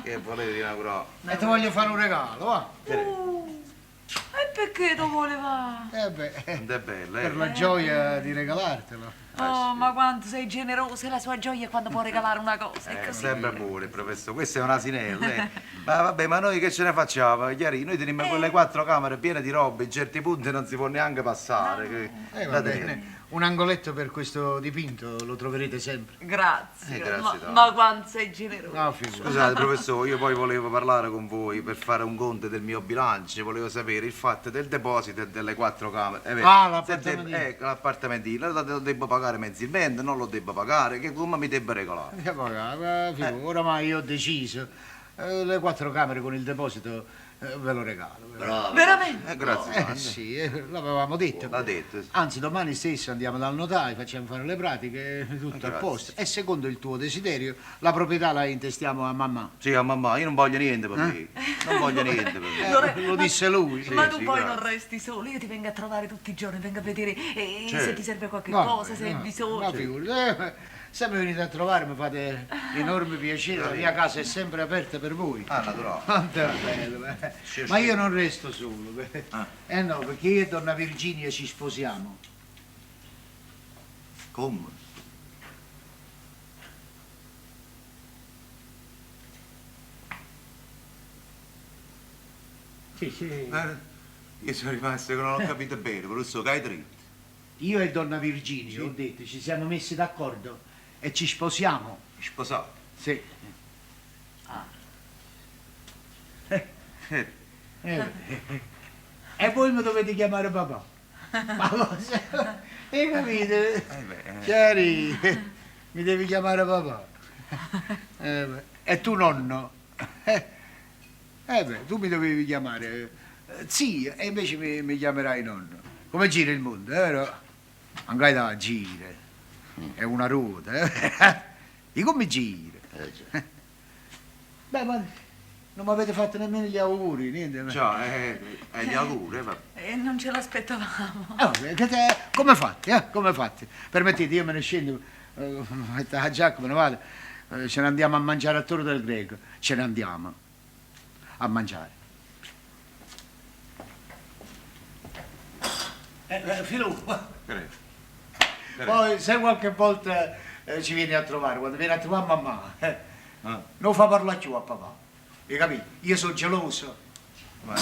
Che volevi inaugurare? E te voglio fare un regalo, va. E pecché t' 'o vuole fa'? Eh beh, Quanto è bello, eh? per la gioia di regalartelo. Oh, ma quanto sei generoso, è la sua gioia quando può regalare una cosa, è così. Sempre buono, professore, questa è un'asinella, eh. Ma vabbè, ma noi che ce ne facciamo, Chiarì? Noi teniamo quelle quattro camere piene di robe, in certi punti non si può neanche passare. che- Va Date- bene. Un angoletto per questo dipinto lo troverete sempre. Grazie, grazie ma, tanto. ma quanto sei generoso. No, figurati. Scusate professore, io poi volevo parlare con voi per fare un conto del mio bilancio, volevo sapere il fatto del deposito e delle quattro camere. Eh, beh, Ah, se l'appartamentino. Ecco, l'appartamentino, lo, lo devo pagare mensilmente, non lo devo pagare, che come mi devo regolare? Andiamo a pagare, figurati, oramai io ho deciso. Le quattro camere con il deposito ve lo regalo. Bravo. Veramente? Grazie. Eh sì, l'avevamo detto. L'ha detto, sì. Anzi, domani stesso andiamo dal notaio, facciamo fare le pratiche, tutto a Grazie. posto. E secondo il tuo desiderio, la proprietà la intestiamo a mamma. Sì, a mamma, io non voglio niente per me. Non voglio niente per me. Lore- Lo disse lui. Ma tu sì, poi grazie. non resti solo, io ti vengo a trovare tutti i giorni, vengo a vedere Certo. se ti serve qualche Va cosa, bene, se hai no, bisogno. Ma figurati, se mi venite a trovare mi fate enorme piacere, la mia casa è sempre aperta per voi. Ah, naturale. Quanto è bello, eh. Sì, Ma sì. io non resto solo. beh. Ah. Eh no, perché io e donna Virginia ci sposiamo. Come? Sì, sì. Io sono rimasto che non ho capito bene, professore, che hai dritto. Io e donna Virginia, ho detto, ci siamo messi d'accordo e ci sposiamo. Sposato. Sì. Eh, Eh, E voi mi dovete chiamare papà. Ma cosa? Hai capito? eh beh, eh. Chiari, mi devi chiamare papà. Beh, E tu nonno. Eh beh, tu mi dovevi chiamare zio e invece mi chiamerai nonno. Come gira il mondo, è vero? Anche da gira. È una ruota, eh? Di come gira? Già. Beh, ma non mi avete fatto nemmeno gli auguri, niente. Ciao, gli auguri, vabbè. E non ce l'aspettavamo. Vabbè, che te- come fate, eh? Come fate? Permettete, io me ne scendo, metto la giacca, me ne vado. Ce ne andiamo a mangiare a Torre del Greco. Ce ne andiamo a mangiare. Filù, Credo. poi se qualche volta ci vieni a trovare, quando vieni a trovare mamma, Ah. non fa parlare più a papà. Hai capito? Io sono geloso. Ma